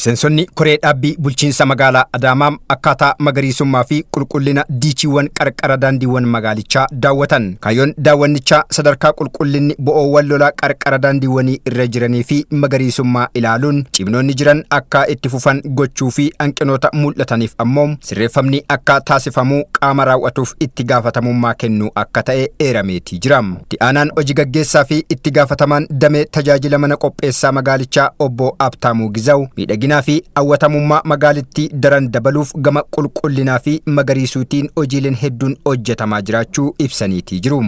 Miseensonni koree dhaabbii bulchiinsa magaalaa Adaamaa akkaataa magariisummaa fi qulqullina diichiiwwan qarqara daandiiwwan magaalichaa daawwatan. Kaayyoon daawwannichaa sadarkaa qulqullinni bo'oowwan lolaa qarqara daandiiwwanii irra jiranii fi magariisummaa ilaaluun ciminoonni jiran akka itti fufan gochuu fi hanqinoota mul'ataniif ammoo sirreeffamni akka taasifamu qaama raawwatuuf itti gaafatamummaa kennuu akka ta'e eerameetii jira. Itti aanaan hojii gaggeessaa fi itti gaafatamaan damee tajaajila mana qopheessaa magaalichaa obbo Abtaamuu Gizaw miidhaginaa fi hawwatamummaa magaalittii daran dabaluuf gama qulqullinaa fi magariisuutiin hojiileen hedduun hojjetamaa jiraachuu ibsaniitii jiru.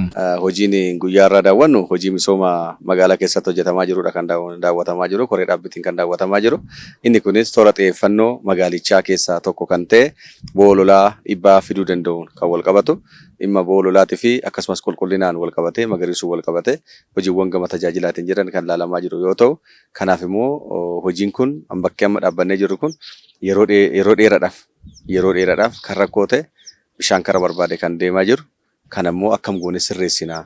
Hojiin guyyaa irraa daawwannu hojii misooma magaalaa keessatti hojjetamaa jirudha kan daawwatamaa jiru, koree dhaabbitiin kan daawwatamaa jiru. Inni kunis toora xiyyeeffannoo magaalichaa keessaa tokko kan ta'e bo'oo lolaa dhiibbaa fiduu danda'uun kan wal qabatu dhimma bo'oo lolaatii fi akkasumas qulqullinaan wal qabatee magariisuu wal qabatee hojiiwwan gama tajaajilaatiin jiran kan ilaalamaa jiru yoo ta'u, kanaaf immoo hojiin kun bakkee amma dhaabbannee jirru kun yeroo dheeraadhaaf kan rakkoo ta'e, bishaan karaa barbaade kan deemaa jiru kan ammoo akkam goone sirreessinaa,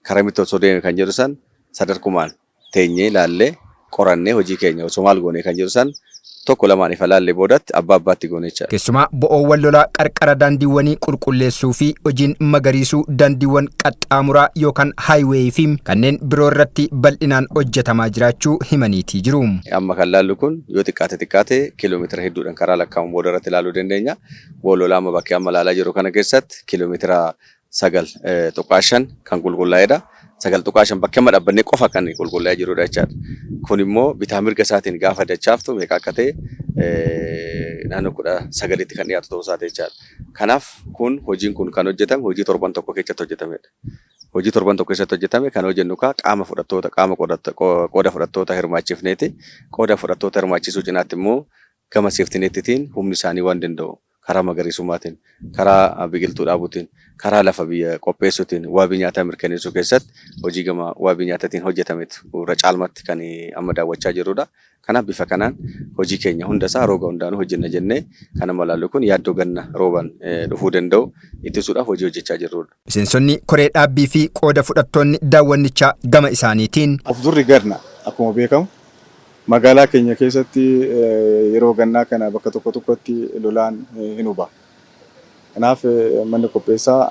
karaa mitti osoo deeme kan jedhu san sadarkumaan teenyee ilaallee qorannee hojii keenya osoo maal goone kan jedhu san tokko lamaan ifa laallee boodatti abbaa abbaatti goone jechaadha. Keessumaa bo'oowwan lolaa qarqara daandiiwwanii qulqulleessuu fi hojiin magariisuu daandiiwwan qaxxaamuraa yookaan highway fi kanneen biroo irratti bal'inaan hojjetamaa jiraachuu himaniitii jiru. Amma kan laallu kun yoo xiqqaate xiqqaate kiiloomeetira hedduudhaan karaa lakkaa'amu booda irratti ilaaluu dandeenya. Bo'oo lolaa amma bakkee amma ilaalaa jirru kana keessatti kiiloomeetira 9.5 kan qulqullaa'edha. 9.5 bakkee amma dhaabbannee qofa kan qulqullaa'ee jirudha jechaadha. Kun immoo bitaa mirga isaatiin gaafa dachaaftu meeqa akka ta'e naannoo 19tti kan dhiyaatu ta'uu isaati jechaadha. Kanaaf kun hojiin kun kan hojjetame hojii torban tokko keessatti hojjetamedha. Hojii torban tokko keessatti hojjetame kan hojjennu kaa qaama fudhattoota, qaama qooda fudhattoota hirmaachifneeti. Qooda fudhattoota hirmaachisuu cinaatti immoo gama safety netiitiin humni isaanii waan danda'u karaa magariisummaatiin, karaa biqiltuu dhaabuutiin, karaa lafa biyya qopheessuutiin waabii nyaataa mirkaneessuu keessatti hojii gama waabii nyaataatiin hojjetametu irra caalmatti kan amma daawwachaa jirrudha. Kanaaf bifa kanaan hojii keenya hundasaa roga hundaanuu hojjenna jennee kan amma ilaallu kun yaaddoo ganna rooban dhufuu danda'u ittisuudhaaf hojii hojjechaa jirrudha. Miseensonni koree dhaabbii fi qooda fudhattoonni daawwannichaa gama isaaniitiin. Of durri ganna akkuma beekamu magaalaa keenya keessatti yeroo gannaa kana bakka tokko tokkotti lolaan hin huba. Kanaaf manni qopheessaa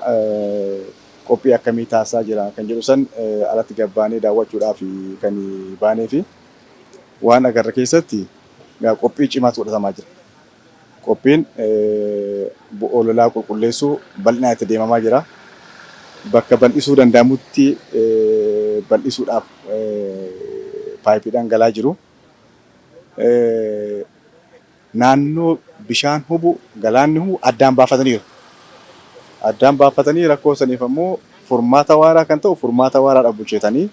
qophii akkamii taasisaa jira kan jedhu san alatti gabbaanee daawwachuudhaaf kan baanee fi waan agarre keessatti qophii cimaatu godhatamaa jira. Qophiin bo'oo lolaa qulqulleessuu bal'inaan itti deemamaa jira. Bakka bal'isuu danda'amutti bal'isuudhaaf paayippiidhaan galaa jiru. Naannoo bishaan hubu, galaanni hubu addaan baafataniiru. Addaan baafatanii rakkoo saniif ammoo furmaata waaraa kan ta'u furmaata waaraadhaaf bulcheetanii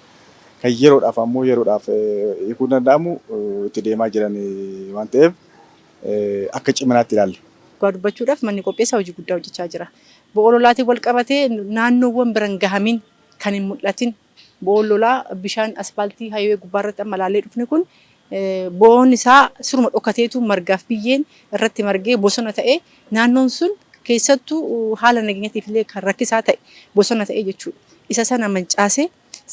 kan yeroodhaaf ammoo yeroodhaaf hiikuu danda'amu itti deemaa jiran waan ta'eef akka ciminaatti ilaalle. Dhugaa dubbachuudhaaf manni qopheessaa hojii guddaa hojjechaa jira. Bo'oo lolaatiin wal qabatee naannoowwan biran gahamin kan hin mul'atin bo'oon lolaa bishaan aspaaltii highway gubbaarratti amma ilaallee dhufne kun bo'oon isaa siruma dhokateetu margaaf biyyeen irratti margee bosona ta'ee, naannoon sun keessattuu haala nageenyatiif illee kan rakkisaa ta'e bosona ta'e jechuudha. Isa sana mancaasee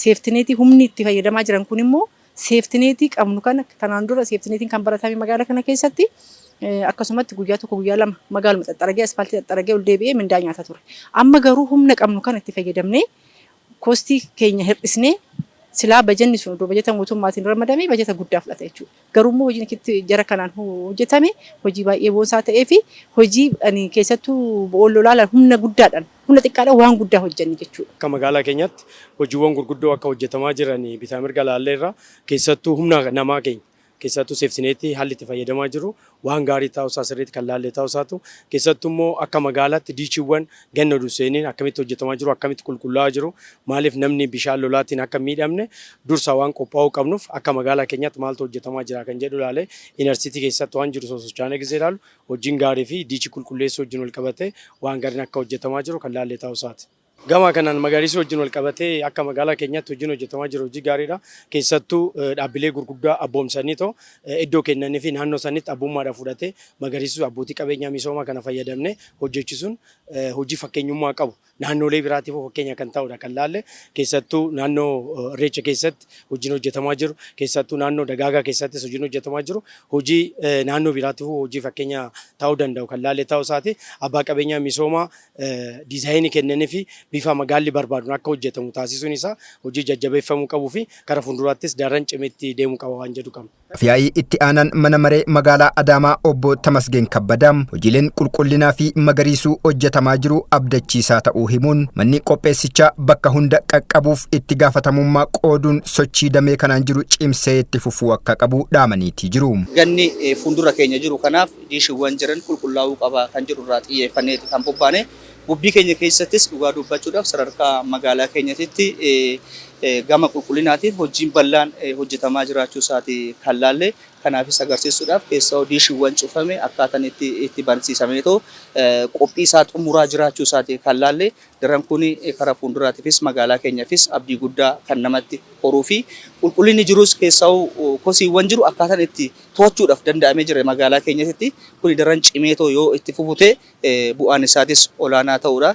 safety netii humni itti fayyadamaa jiran kun immoo safety netii qabnu kana, kanaan dura safety netiin kan baratame magaalaa kana keessatti akkasumatti guyyaa tokko, guyyaa lama magaaluma xaxxaragee, aspaaltii xaxxaragee ol deebi'ee mindaa nyaata ture. Amma garuu humna qabnu kana itti fayyadamnee costii keenya hir'isnee, silaa bajanni sun odoo bajata mootummaatiin ramadamee bajata guddaa fudhata jechuudha. Garuu immoo hojiin itti jara kanaan hojjetame hojii baay'ee boonsaa ta'ee fi hojii ani keessattuu bo'oon lolaa humna guddaadhaan, humna xiqqaadhaan waan guddaa hojjenne jechuudha. Akka magaalaa keenyaatti hojiiwwan gurguddoo akka hojjetamaa jiran bitaa mirga laalleerra. Keessattuu humna namaa keenya, keessattuu safety netii haalli itti fayyadamaa jiru waan gaarii ta'uusaa sirriitti kan laallee ta'uusaatu, keessattuu immoo akka magaalaatti diichiiwwan ganna oduu seeniin akkamitti hojjetamaa jiru, akkamitti qulqullaa'aa jiru, maaliif namni bishaan lolaatiin akka hin miidhamne dursa waan qophaa'uu qabnuuf akka magaalaa keenyaatti maaltu hojjetamaa jira kan jedhu ilaalee, inner city keessatti waan jiru sosochaanee gisee ilaalu hojiin gaarii fi diichii qulqulleessuu wajjin wal qabatee waan gaariin akka hojjetamaa jiru kan laallee ta'uusaati. Gama kanaan magariisuu wajjin wal qabatee akka magaalaa keenyaatti hojiin hojjetamaa jiru hojii gaariidha. Keessattuu dhaabbilee gurguddaa abboomsanii too iddoo kennanii fi naannoo sanitti abbummaadhaan fudhatee magariisuu abbootii qabeenyaa misoomaa kana fayyadamnee hojjechiisuun Hojii fakkeenyummaa qabu naannolee biraatiif fakkeenya kan ta'udha kan laalle. Keessattuu naannoo Irreecha keessatti hojiin hojjetamaa jiru, keessattuu naannoo Dagaagaa keessattis hojiin hojjetamaa jiru hojii naannoo biraatiif hojii fakkeenya ta'uu danda'u kan laalle ta'uu isaati. Abbaa qabeenyaa misoomaa diizaayinii kennanii fi bifa magaalli barbaaduun akka hojjetamu taasisuun isaa hojii jajjabeeffamuu qabuu fi kara fuulduraattis daran cimetti deemuu qaba waan jedhu qabna. Afyaa'ii itti aanaan mana maree magaalaa Adaamaa obbo Tamasgeen Kabbadaa hojiileen qulqullinaa fi magariisuu hojjetamaa jiru abdachiisaa ta'uu himuun, manni qopheessichaa bakka hunda qaqqabuuf itti gaafatamummaa qooduun sochii damee kanaan jiru cimsee itti fufuu akka qabu dhaamaniitii jiru. Ganni fuuldura keenya jiru kanaaf diishiiwwan jiran qulqullaa'uu qaba kan jedhu irraa xiyyeeffanneeti kan bobbaane. Bobbii keenya keessattis dhugaa dubbachuudhaaf sadarkaa magaalaa keenyatitti gama qulqullinaatiin hojiin bal'aan hojjetamaa jiraachuu isaati kan laalle. Kanaafis agarsiisuudhaaf keessaa diishiiwwan cufame akkaataan itti bansiisameetoo qophii isaa xumuraa jiraachuu isaati kan laalle. Daran kun karaa fuulduraatiifis magaalaa keenyaafis abdii guddaa kan namatti horuu fi qulqullinni jirus, keessaa kosiiwwan jiru akkaataan itti to'achuudhaaf danda'amee jira magaalaa keenyatti, kuni daran cimeetoo yoo itti fufute bu'aan isaatis olaanaa ta'uudha.